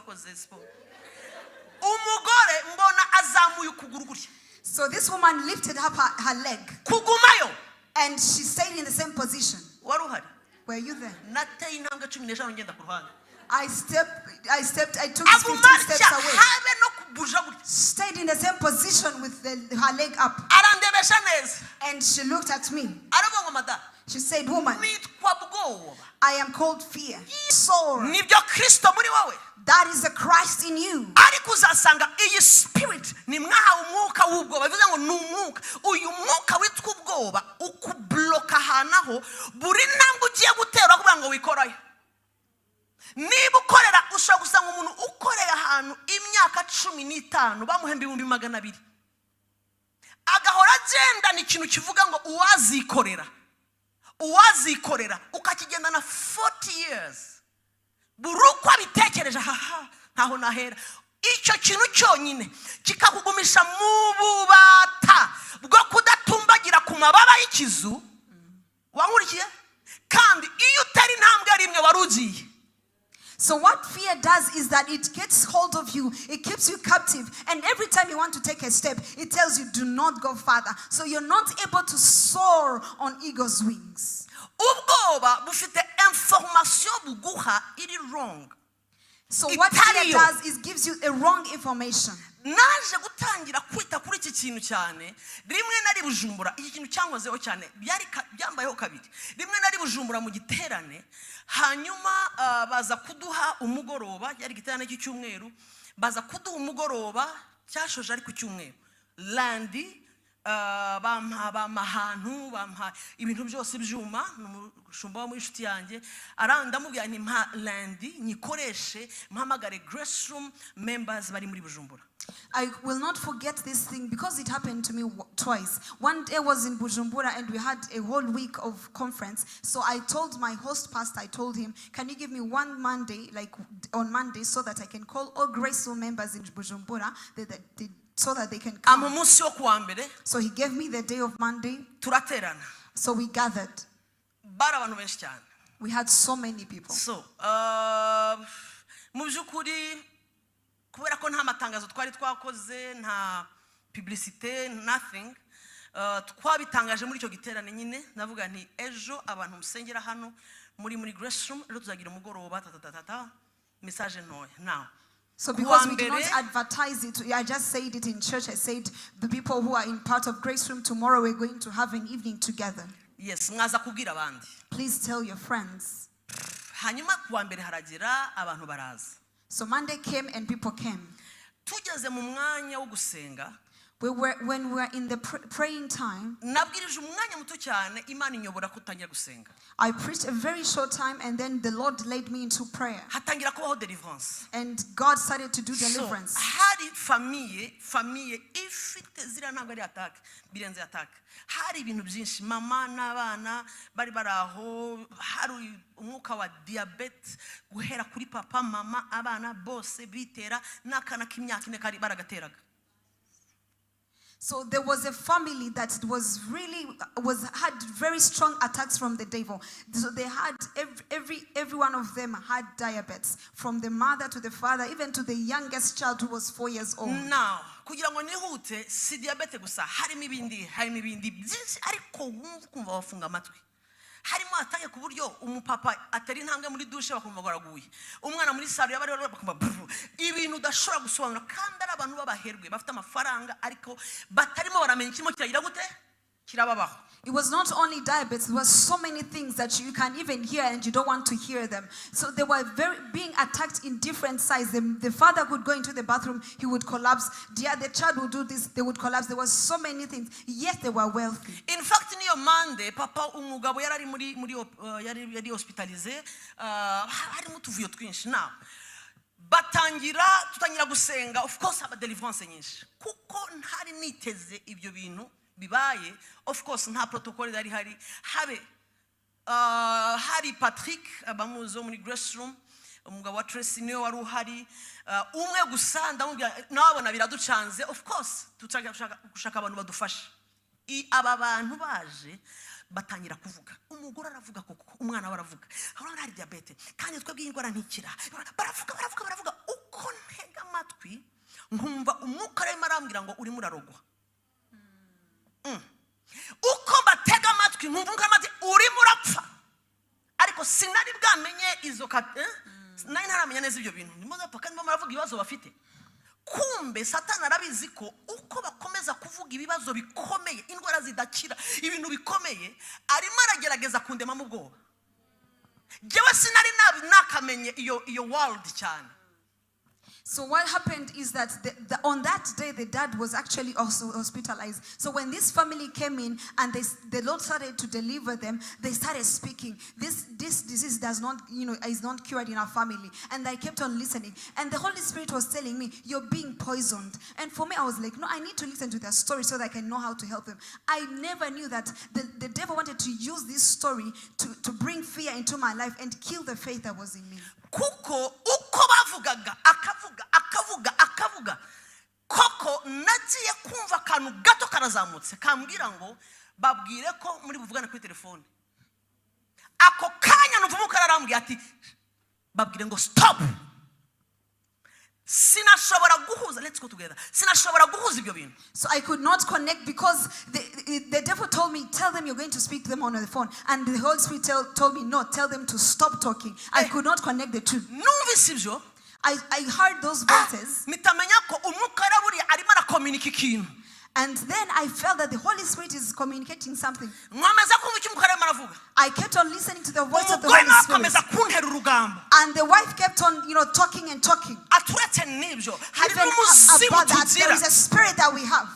Wakoze siporo. Umugore mbona azamuye ukuguru gutya. So this woman lifted up her leg Kugumayo. And she stayed in the same position. Wari uhari? Were you there? Nateye intambwe 15 ngenda ku ruhande. I took 15 Aguma steps atya, away. Habe no kubuja gutya. Stayed in the same position with her leg up. Arandebesha neza. And she looked at me. Aravuga ngo madamu, She said, "Woman, nitwa bwoba. I am called fear. Soar." Nibyo Kristo muri wowe. That is the Christ in you. Ariko uzasanga iyi spirit ni mwahawe umwuka w'ubwoba, bivuze ngo ni umwuka, uyu mwuka witwa ubwoba ukublocka ahantu aho buri ntambwe ugiye gutera kugira ngo wikorayo. Niba ukorera, ushobora gusanga umuntu ukoreye ahantu imyaka 15 bamuhemba 200,000, agahora agendana ikintu kivuga ngo uwazikorera, uwazikorera, ukakigendana 40 years. Buri uko abitekereje, haha, ntaho nahera. Icyo kintu cyonyine kikakugumisha mu bubata bwo kudatumbagira ku mababa y'ikizu. Wankurikiye? Kandi iyo utari intambwe rimwe wari ugiye. So, what fear does is that it gets hold of you, it keeps you captive, and every time you want to take a step, it tells you, "Do not go further." So, you're not able to soar on eagle's wings. Ubwoba bufite information buguha iri wrong. So, what fear Itariyo. Does is gives you a wrong information. Naje gutangira kwita kuri iki kintu cyane rimwe nari Bujumbura. Iki kintu cyankozeho cyane, byari byambayeho kabiri. Rimwe nari Bujumbura mu giterane, hanyuma baza kuduha umugoroba, byari igiterane cy'icyumweru, baza kuduha umugoroba cyashoje ari ku cyumweru lundi. Bampa ahantu, bampa ibintu byose, ibyuma. Ni umushumba wo muri inshuti yanjye. Ndamubwira nti mpa lundi nyikoreshe, mpamagare Grace Room members bari muri Bujumbura. I will not forget this thing because it happened to me twice. One day was in Bujumbura and we had a whole week of conference. So I told my host pastor, I told him, "Can you give me one Monday, like on Monday, so that I can call all Grace Room members in Bujumbura so that they can Ampa come?" umunsi wo kuwa mbere. So he gave me the day of Monday. Turaterana. So we gathered. Bari abantu benshi cyane. We had so many people. So mu by'ukuri, kubera ko nta matangazo twari twakoze, nta publicité, nothing, twabitangaje muri icyo giterane nyine. Ndavuga nti ejo abantu musengera hano muri Grace Room, ejo tuzagira umugoroba tatatatata, message ntoya now. So because we did not Kuwa mbere- advertise it, I just said it in church. I said, "The people who are in part of Grace Room, tomorrow we're going to have an evening together. Yes, mwaza kubwira abandi. Please tell your friends." Hanyuma kuwa mbere haragera, abantu baraza. So Monday came and people came. Tugeze mu mwanya wo gusenga, When we were in the praying time, nabwirije umwanya muto cyane, Imana inyobora kutangira gusenga. I preached a very short time and then the Lord led me into prayer. Hatangira kubaho deliverance. And God started to do So, deliverance. hari famille ifite ziriya, ntabwo ari attaque, birenze attaque. Hari ibintu byinshi, mama n'abana bari bari aho, hari umwuka wa diyabete guhera kuri papa, mama, abana bose bitera, n'akana k'imyaka 4 kari baragateraga. So there was a family that was really was had very strong attacks from the devil. So they had every one of them had diabetes, from the mother to the father, even to the youngest child who was 4 years old. Now, kugira ngo nihute, si diyabete gusa, harimo ibindi byinshi, ariko wumva ukumva wafunga amatwi. Harimo attaque ku buryo umupapa atera intambwe muri douche bakumva ngo araguye, umwana muri salon yaba ariho bakumva brr. Ibintu udashobora gusobanura, kandi ari abantu b'abaherwe bafite amafaranga, ariko batarimo baramenya ikirimo kiragira gute kirababaho. It was not only diabetes, there were so many things that you can even hear and you don't want to hear them. So they were very being attacked in different sides. The father could go into the bathroom, he would collapse. The other child would do this, they would collapse. There were so many things. Yet they were wealthy. In fact, niyo Monday papa, umugabo yari ari muri yari hospitalisé, harimo utuvuyo twinshi. Now batangira, tutangira gusenga, of course haba deliverance nyinshi, kuko ntari niteze ibyo bintu bibaye. Of course nta protocole yari ihari habe. Hari Patrick, abamuzi wo muri Grace Room, umugabo wa Tracy, niwe wari uhari, umwe gusa. Ndamubwira, nawe biraducanze, of course tushaka gushaka abantu badufasha. Aba bantu baje batangira kuvuga, umugore aravuga koko, umwana we aravuga, urabona hari diyabete kandi twebwe iyi ndwara ntikira. Baravuga, baravuga, baravuga uko arambwira ngo urimo urarogwa. Uko mbatega amatwi nkumva umwuka amatwi urimo urapfa, ariko sinari bwamenye izo eh? Nari ntaramenya neza ibyo bintu ndimo ndapfa, kandi barimo baravuga ibibazo bafite. Kumbe Satani arabizi ko uko bakomeza kuvuga ibibazo bikomeye, indwara zidakira, ibintu bikomeye, arimo aragerageza kundemamo ubwoba. Njyewe sinari nakamenye iyo world cyane. So what happened is that on that day, the dad was actually also hospitalized. So when this family came in and the Lord started to deliver them, they started speaking. This disease does not, you know, is not cured in our family. And I kept on listening. And the Holy Spirit was telling me, "You're being poisoned." And for me, I was like, "No, I need to listen to their story so that I can know how to help them." I never knew that the devil wanted to use this story to bring fear into my life and kill the faith that was in me. Kuko uko bavugaga, akavuga, akavuga, akavuga, koko nagiye kumva akantu gato karazamutse kambwira ngo babwire ko muri buvugane kuri telefone. Ako kanya numva umwuka ararambwiye ati babwire ngo stop. Sinashobora guhuza, let's go together, sinashobora guhuza ibyo bintu. So I could not connect because the devil told me, "Tell them you're going to speak to them on the phone." And the Holy Spirit told me, "No, tell them to stop talking." I Eh. could not connect the two. Numvise ibyo, I heard those voices. Mpita ko umwuka wera buriya arimo arakominika ikintu. And then I felt that the Holy Spirit is communicating something. Nkomeza kumva icyo umwuka arimo aravuga. I kept on listening to the voice of the Umugore Holy nawe Spirit. akomeza kuntera urugambo. And the wife kept on talking and talking. Aturetse n'ibyo, hari Even n'umuzimu about that, there tugira. Is a spirit that we have.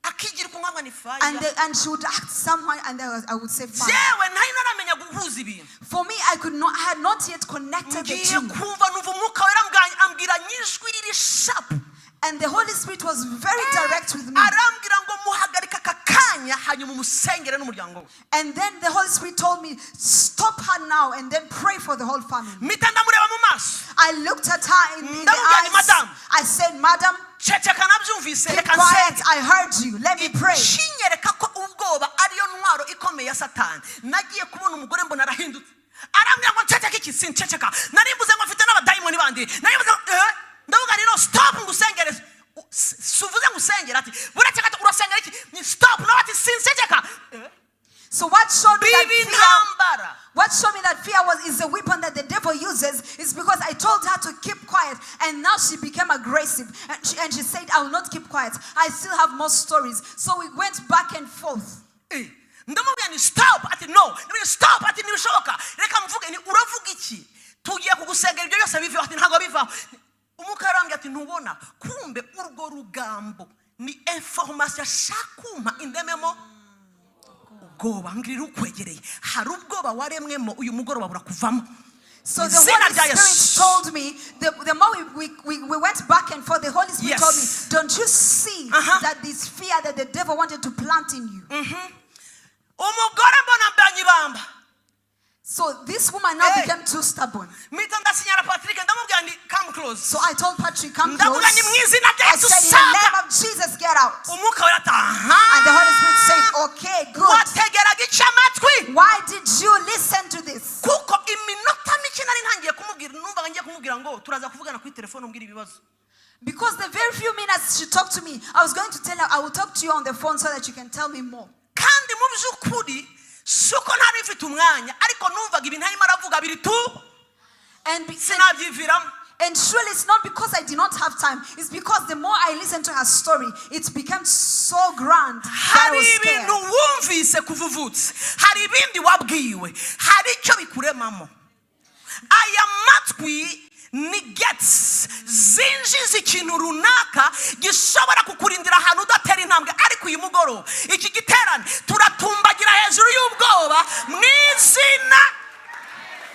Akigira uko ni fire. And she would act somewhere, and then I would say, "Fire." Yewe, ntari naramenya guhuza ibintu. For me, I could not, I had not yet connected the Ngiye two. kumva numva umwuka wera ambwira nyijwi riri sharp. And the Holy Spirit was very direct with me. Arambwira ngo muhagarike aka kanya, hanyuma umusengere n'umuryango we. And then the Holy Spirit told me, "Stop her now and then pray for the whole family." Mpita ndamureba mu maso. I looked at her in the Ndamubwira nti, eyes. "Madam." I said, "Madam, Ceceka, nabyumvise, keep reka quiet. nsenge. I heard you. Let me pray." Kinyereka ko ubwoba ariyo ntwaro ikomeye ya Satani, nagiye kubona umugore mbona arahindutse. Arambwira ngo nceceke iki? Sinceceka, nari mvuze ngo mfite n'abadayimoni bandi, nari mvuze ngo ndavuga rero stop ngo usengere. Si uvuze ngo usengere? Ati buretse gato, urasengera iki? Ni stop. Nawe ati sinceceka. So what showed me that Biba fear, intambara. What showed me that fear was is a weapon that the devil uses is because I told her to keep quiet, and now she became aggressive, and she said, "I will not keep quiet. I still have more stories." So we went back and forth. Ndamubwira ni stop, ati no. Ndamubwira stop, ati ntibishoboka, reka mvuge. Ni uravuga iki? Tugiye kugusengera ibyo byose biveho. Ati ntabwo bivaho. Umwuka yarambwiye ati ntubona kumbe urwo rugambo ni information ashaka kumpa indememo ubwoba. Mbwira ukwegereye, hari ubwoba waremwemo, uyu mugoroba burakuvamo. So the Izina Holy rya Spirit Yesu. Told me, the more we went back and forth, the Holy Spirit told me, "Don't you see that this fear that the devil wanted to plant in you?" Umugore mbona mbanye ibamba. So this woman now Hey. Became too stubborn. Mpita ndasinyara Patrick, ndamubwira ni come close. So I told Patrick, "Come Ndavuga close." ni mu izina rya I Yesu, said, "In the name sohoka. Of Jesus, get out." Umwuka wera ati aha. And the Holy Spirit said, "Okay, good. Wategeraga icyo amatwi? Why did you listen to this?" Kuko iminota mike nari ntangiye kumubwira, numvaga ngiye kumubwira ngo turaza kuvugana kuri telefone umbwira ibibazo. Because the very few minutes she talked to me, I was going to tell her, "I will talk to you on the phone so that you can tell me more." Kandi mu by'ukuri si uko ntari mfite umwanya, ariko numvaga ibintu arimo aravuga biri tu sinabyiviramo. And surely it's not because I did not have time. It's because the more I listened to her story, it became so grand that I Hari was scared. Ibintu wumvise kuva uvutse, hari ibindi wabwiwe, hari icyo bikuremamo. Aya matwi ni gates zinjiza ikintu runaka gishobora kukurindira ahantu udatera intambwe. Ariko uyu mugoroba, iki giterane, turatumbagira hejuru y'ubwoba mu izina.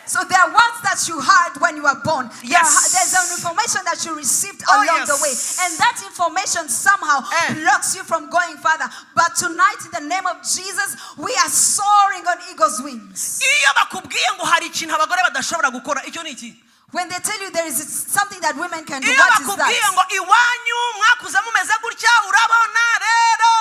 So there are words that you heard when you were born. There's an information that you received along the way. And that information somehow Eh. blocks you from going further. But tonight, in the name of Jesus, we are soaring on eagle's wings. Iyo bakubwiye ngo hari ikintu abagore badashobora gukora, icyo ni iki? When they tell you there is something that women can do, Iyo what is bakubwiye that? Ngo iwanyu mwakuze mumeze gutya, urabona rero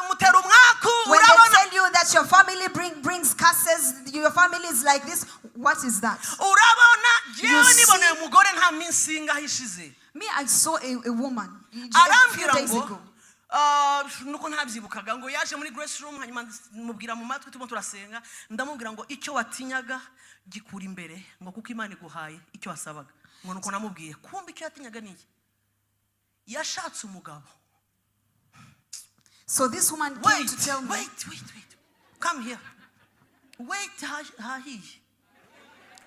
mutera umwaku, When they urabona tell you that your family brings curses, your family is like this, What is that? Urabona You yewe see- niboneye umugore nta minsi ingahe ishize. Me, I saw a woman a few Arambwira days ngo ago. ah, nuko ntabyibukaga ngo yaje muri grace room, hanyuma mubwira mu matwi turimo turasenga, ndamubwira ngo icyo watinyaga gikura imbere, ngo kuko Imana iguhaye icyo wasabaga. Ngo nuko namubwiye, kumbe icyo yatinyaga ni iki? Yashatse umugabo. So this woman came Wait, to tell me. wait, wait, wait, come here, wait, hahiye.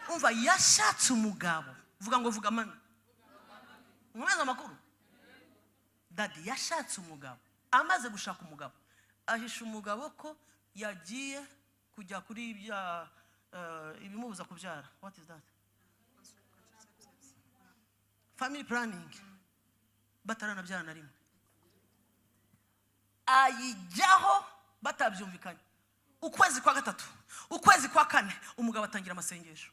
Umva, yashatse umugabo. Vuga ngo vuga mami, nkomeze amakuru. Daddy yashatse umugabo. Amaze gushaka umugabo, ahisha umugabo ko yagiye kujya kuri bya ibimubuza kubyara. What is that? Family planning. Bataranabyara na rimwe ayijyaho, batabyumvikanye. Ukwezi kwa gatatu, ukwezi kwa kane, umugabo atangira amasengesho: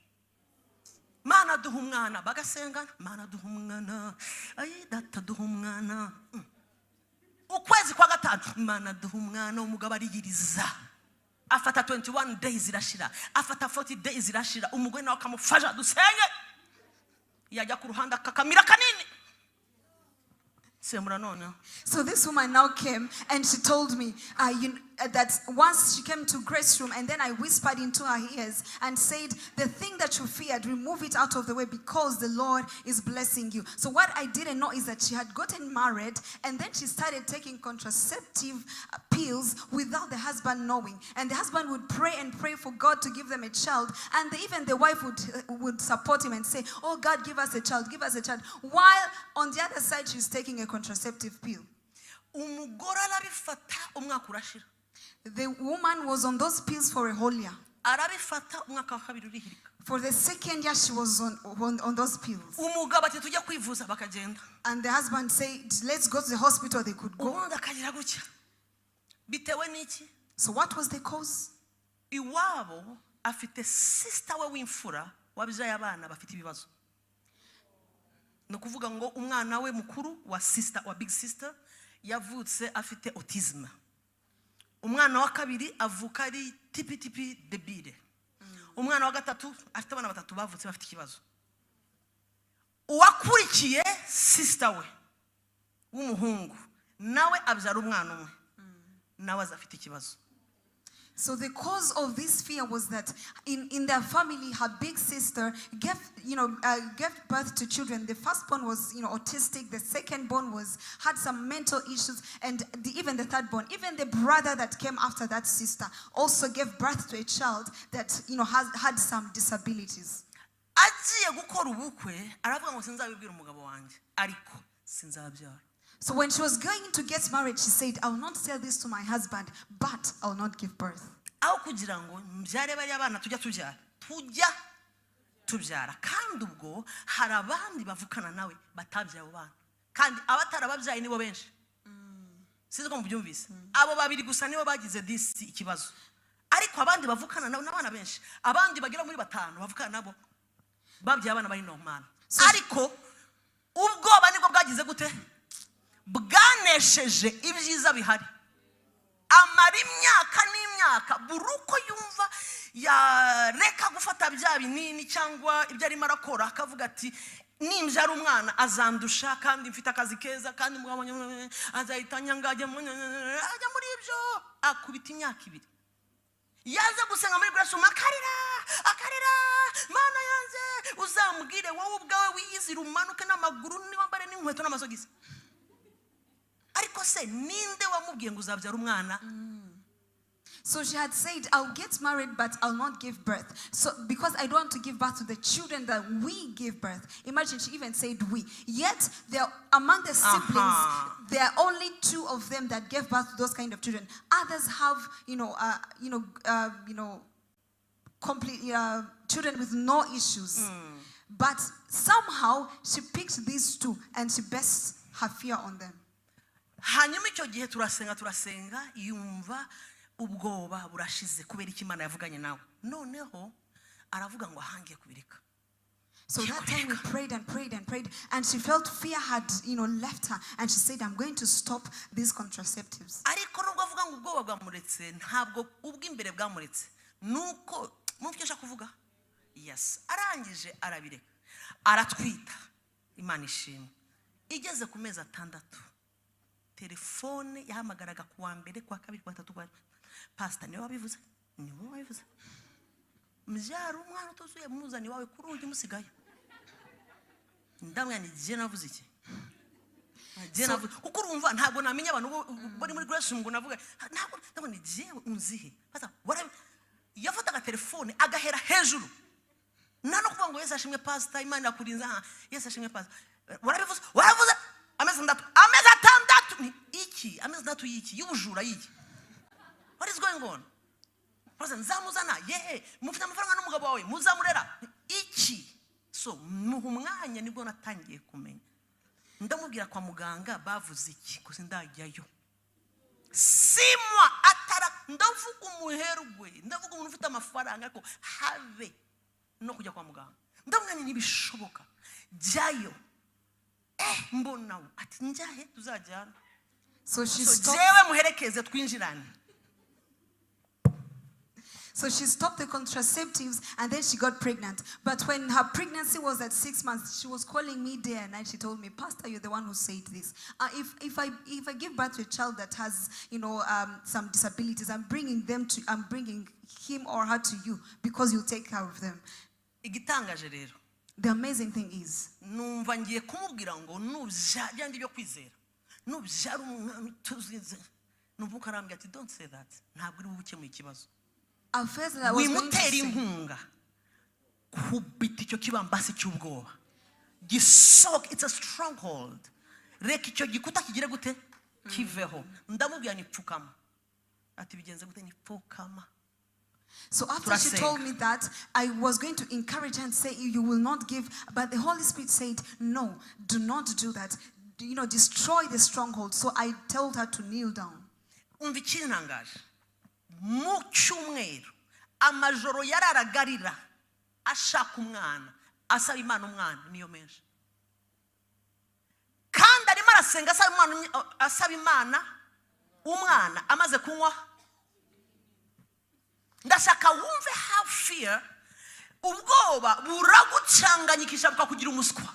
"Mana, duha umwana." Bagasengana: "Mana, duha umwana, ayi data, duha umwana." Ukwezi kwa gatanu, "Mana, duha umwana." Umugabo ariyiriza, afata 21 days irashira, afata 40 days irashira. Umugore nawe akamufasha: "Dusenge." Yajya ku ruhande akakamira kanini semura noneho. So this woman now came and she told me that once she came to Grace Room, and then I whispered into her ears and said, "The thing that you feared, remove it out of the way because the Lord is blessing you." So what I didn't know is that she had gotten married and then she started taking contraceptive pills without the husband knowing. And the husband would pray and pray for God to give them a child. And even the wife would support him and say, "Oh God, give us a child, give us a child." While on the other side, she's taking a contraceptive pill. Umugore arabifata, umwaka urashira. The woman was on those pills for a whole year. Arabifata, umwaka wa kabiri urihirika. For the second year, she was on those pills. Umugabo ati: "Tujya kwivuza." Bakagenda. And the husband said, "Let's go to the hospital." They could go. Ubundi akagira gutya. Bitewe n'iki? So, what was the cause? Iwabo afite sister we w'imfura wabyaye abana bafite ibibazo. Ni ukuvuga ngo umwana we mukuru wa sister wa big sister yavutse afite autism, umwana wa kabiri avuka ari tipi tipi débile, umwana wa gatatu, afite abana batatu bavutse bafite ikibazo. Uwakurikiye sister we w'umuhungu nawe abyara umwana umwe, nawe aza afite ikibazo. So the cause of this fear was that in their family, her big sister gave birth to children. The firstborn was autistic. The second born was had some mental issues, and even the third born, even the brother that came after that sister, also gave birth to a child that has had some disabilities. Agiye gukora ubukwe, aravuga ngo sinzabibwira umugabo wanjye, ariko sinzabyara. So when she was going to get married, she said, "I will not tell this to my husband, but I will not give birth." Aho kugira ngo mbyare bariya bana tujya tubyara, tujya tubyara, kandi ubwo hari abandi bavukana nawe batabyaye abo bana, kandi abatarababyaye nibo benshi. Sinzi ko mubyumvise. Abo babiri gusa nibo bagize disi ikibazo, ariko abandi bavukana nabo n'abana benshi, abandi bagera muri batanu bavukana nabo babyaye abana bari normal. Ariko ubwoba nibwo bwagize gute? Bwanesheje ibyiza bihari. Amara imyaka n'imyaka, buri uko yumva yareka gufata bya binini cyangwa ibyo arimo arakora, akavuga ati: "Nimbyara umwana azandusha, kandi mfite akazi keza, kandi umugabo azahita anyanga, ajya muri ibyo." Akubita imyaka 2, yaza gusenga muri Grace akarira, akarira: "Mana yanjye, uzambwire wowe ubwawe wiyizire, umanuke n'amaguru, niwambare n'inkweto n'amasogisi." Ariko se ninde wamubwiye ngo uzabyara umwana? So she had said, "I'll get married, but I'll not give birth. So because I don't want to give birth to the children that we give birth." Imagine, she even said "we." Yet there among the siblings, there are only two of them that gave birth to those kind of children. Others have complete children with no issues. But somehow she picked these two and she based her fear on them. Hanyuma icyo gihe turasenga, turasenga, yumva ubwoba burashize kubera icyo Imana yavuganye nawe. Noneho aravuga ngo ahangiye kubireka. So that time we prayed and prayed and prayed, and she felt fear had left her, and she said, "I'm going to stop these contraceptives." Ariko nubwo avuga ngo ubwoba bwamuretse, ntabwo ubw'imbere bwamuretse. Nuko mwumva icyo nshaka kuvuga, Yes, arangije arabireka, aratwita. Imana ishimwe, igeze ku mezi 6, telefone yahamagaraga ku wa mbere, ku wa kabiri, ku wa gatatu, ku wa pasita: "Niwe wabivuze, niwe wabivuze, mbyara umwana utuzuye, muzana iwawe kuri urugi, musigayo." Ndamubwira nti: "Jye navuze iki? Jye navuze?" Kuko urumva ntabwo namenya abantu bari muri Grace ngo navuga, ntabwo ndabona ni jyewe unzihe. Pastor, yafataga telefone agahera hejuru, nta no kuvuga ngo "Yesu ashimwe, pasita, Imana irakurinze." Aha, "Yesu ashimwe, pasita, warabivuze, warabivuze." Amezi 6, amezi 6 ni iki? Amezi 6 y'iki? Y'ubujura, y'iki? What is going on? Pastor, nzamuzana yehe? Mufite amafaranga n'umugabo wawe muzamurera iki? So muha umwanya, nibwo natangiye kumenya. Ndamubwira: "Kwa muganga bavuze iki?" Ko sindajyayo simwa atara. Ndavuga umuherwe, ndavuga umuntu ufite amafaranga, ariko habe no kujya kwa muganga. Ndamubwira nti: "Ntibishoboka, jyayo." Mbona ati: "Njyahe? Tuzajyana." So she So stopped. Jewe muherekeze, twinjirane. So she stopped the contraceptives and then she got pregnant. But when her pregnancy was at 6 months, she was calling me day and night. She told me, "Pastor, you're the one who said this. If I give birth to a child that has some disabilities, I'm bringing him or her to you because you'll take care of them." Igitangaje rero, The amazing thing is, numva ngiye kumubwira ngo nubyara byandi byo kwizera, nubyara umwami tuzize. Numva ukarambwira ati: "Don't say that, ntabwo uri bube ukemuye ikibazo." I felt that I was going to Wimutera say, inkunga, kubita icyo kibambasi cy'ubwoba gisohoka. It's a stronghold. Reka icyo gikuta kigire gute? Kiveho. Ndamubwira ni: "Pfukama." Ati: "Bigenze gute?" Ni: "Pfukama." So after she Turasenga. Told me that, I was going to encourage her and say, "You will not give." But the Holy Spirit said, "No, do not do that. Destroy the stronghold." So I told her to kneel down. Umva ikintangaje, mu cyumweru amajoro yararagarira ashaka umwana, asaba Imana umwana, niyo menshi. Kandi arimo arasenga asaba Imana, asaba Imana umwana, amaze kunywa. Ndashaka wumve how fear, ubwoba, buragucanganyikisha, bukakugira umuswa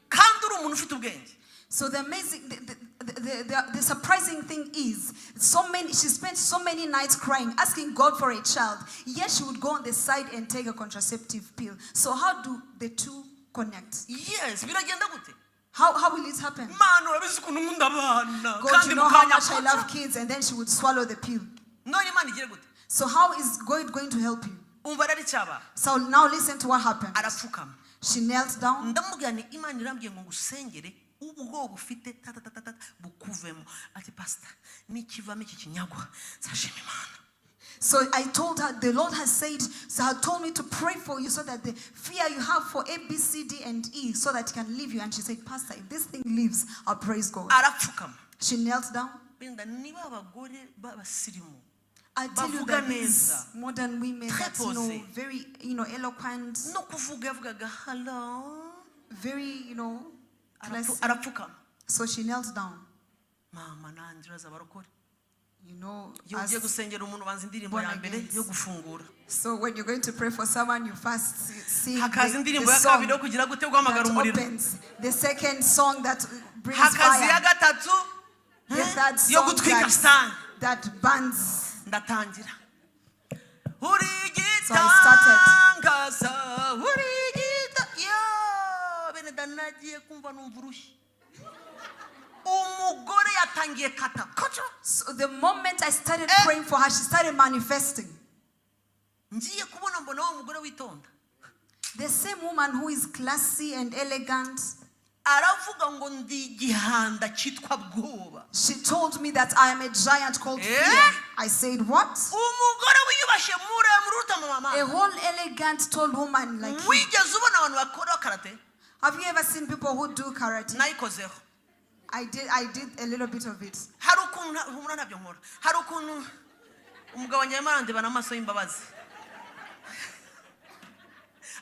kandi uri umuntu ufite ubwenge. So the amazing, the surprising thing is, she spent so many nights crying, asking God for a child. Yet she would go on the side and take a contraceptive pill. So how do the two connect? Yes, biragenda gute? How will it happen? "Mana, urabizi ukuntu nkunda abana." "God, Kandi you know how mukanya much I love kids," and then she would swallow the pill. None Imana igire gute? So how is God going to help you? Umva rero icyaba. So now listen to what happened. Arapfukama. She knelt down. Ndamubwira ni: "Imana irambwiye ngo ngusengere, ubwoba ufite ta bukuvemo." Ati: "Pasita, nikivamo iki kinyagwa nzashima Imana." So I told her, "The Lord has said, so had told me to pray for you so that the fear you have for A, B, C, D, and E, so that it can leave you." And she said, "Pastor, if this thing leaves, I'll praise God." Arapfukama. She knelt down. Wenda niba abagore b'abasirimu I tell you bavuga that these neza. Modern women Très that posé. very eloquent, No kuvuga yavugaga hello. very classy. Arapfukama. So she knelt down. Mama, nanjye uraza abarokore, iyo ugiye gusengera umuntu ubanza indirimbo Born ya mbere again. Yo gufungura. So when you're going to pray for someone, you first sing Hakaza indirimbo the ya song kabiri yo kugira gute? Guhamagara that umuriro. Opens. The second song that brings Hakaza iya fire. Gatatu The third yo song gutwika that, sitani. That burns. Ndatangira: "Uri So I started. igitangaza, uri igita ya bene." Nagiye kumva numva urushyi, umugore yatangiye kata koco. So the moment I started Eh. praying for her, she started manifesting. Ngiye kubona mbona wa mugore witonda The same woman who is classy and elegant, aravuga ngo: "Ndi igihanda cyitwa bwoba." she told me that I am a giant called Eh? Fear. I said, "What?" Umugore wiyubashye, muremure uruta mama. A whole elegant, tall woman like you. Wigeze ubona abantu bakora karate? Have you ever seen people who do karate? Nayikozeho. I did a little bit of it. Hari ukuntu humura, ntabyo nkora. Hari ukuntu umugabo wanjye arimo arandeba n'amaso y'imbabazi,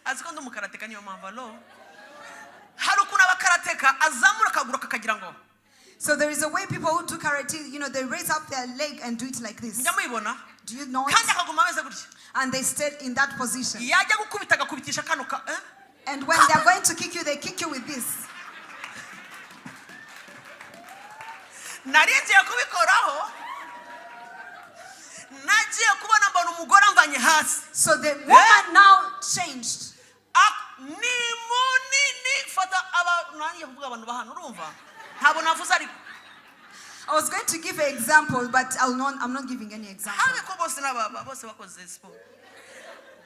azi ko ndi umukarateka, niyo mpamvu. Alo, hari ukuntu abakarateka azamura akaguru kakagira ngo So there is a way people who do karate, they raise up their leg and do it like this. Mujya muyibona? Do you know Kandi it? akaguma ameze gutya. And they stayed in that position. Yajya gukubita agakubitisha kano ka, eh? And when they're going to kick you, they kick you with this. Nari ngiye kubikoraho, nagiye kubona mbona umugore amvanye hasi. So the woman now changed. Ni munini, fata aba nanjye kuvuga abantu bahano, urumva ntabwo navuze ariko. I was going to give an example, but I'm not giving any example. Habe ko bose n'aba bose bakoze siporo,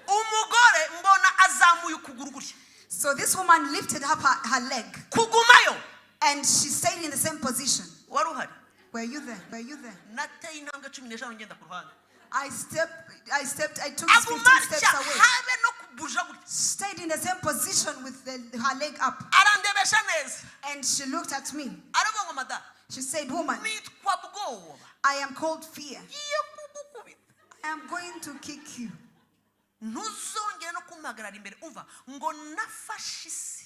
umugore mbona azamuye ukuguru gutya. So this woman lifted up her leg Kugumayo. And she stayed in the same position. Wari uhari? Were you there? Were you there? Nateye intambwe 15 ngenda ku ruhande. I took 15 Aguma steps atya, away. habe no kubuja gutya. Stayed in the same position with her leg up. Arandebesha neza. And she looked at me. Aravuga ngo madamu, She said, "Woman, nitwa bwoba. I am called fear. Ngiye kugukubita. I am going to kick you. Ntuzongere no kumpagarara imbere." Umva ngo nafashe isi,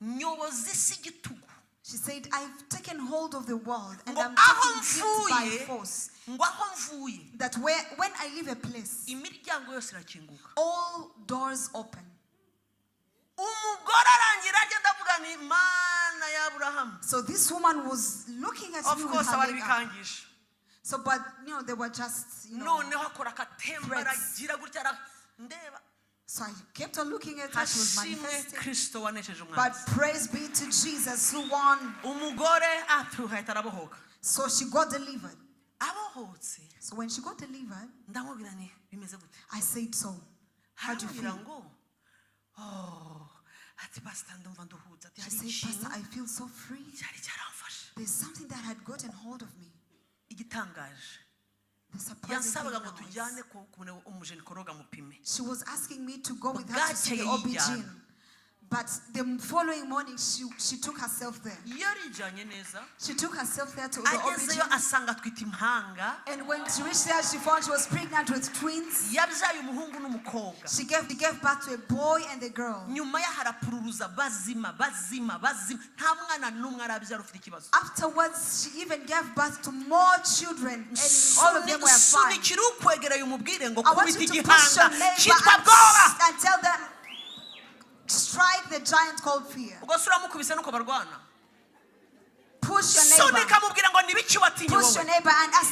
nyoboza isi igitugu. She said, "I've taken hold of the world and Ngo I'm aho taking it by mvuye, force." ngo aho mvuye, That when I leave a place, imiryango yose irakinguka. All doors open. Umugore arangira ajya, ndavuga ni Mana ya Aburahamu. So this woman was looking at Of me with course her abari leg up. bikangisha. So, but they were just. Noneho akora akatemba, threats. Aragira gutya, ndeba. So I kept on looking at her. She was Hashimwe manifesting. Kristo wanesheje But umwanzi. praise be to Jesus who won. Umugore atuhahita arabohoka. So she got delivered. Abohotse, So when she got delivered, ndamubwira ni bimeze gute? I said, "So, how do you Arambwira feel?" ngo oh, ati pasita, ndumva nduhutse, ati She hari said, "Pastor, ikintu I feel so free. Cyari cyaramfashe. There's something that had gotten hold of me." Igitangaje, The surprising thing yansabaga ngo now is, tujyane ku umujenekologa mupime. she was asking me to go with her to see the Bwakeye OBGYN. yijyana. But the following morning, she took herself there. Yarijyanye neza. She took herself there to the Agezeyo OBGYN. Asanga atwite impanga. And when she reached there, she found she was pregnant with twins. Yabyaye umuhungu n'umukobwa. She gave birth to a boy and a girl. Nyuma y'aho arapururuza bazima bazima bazima, nta mwana n'umwe arabyara ufite ikibazo. Afterwards, she even gave birth to more children, and all of them were fine. Sunikira ukwegereye umubwire ngo I want kubita you to push your igihanga neighbor cyitwa bwoba. and tell them, "Strike the giant called fear." Ubwo se uramukubise nuko barwana? Push your neighbor. Sunika mubwira ngo nibiki watinye Push your wowe? neighbor and ask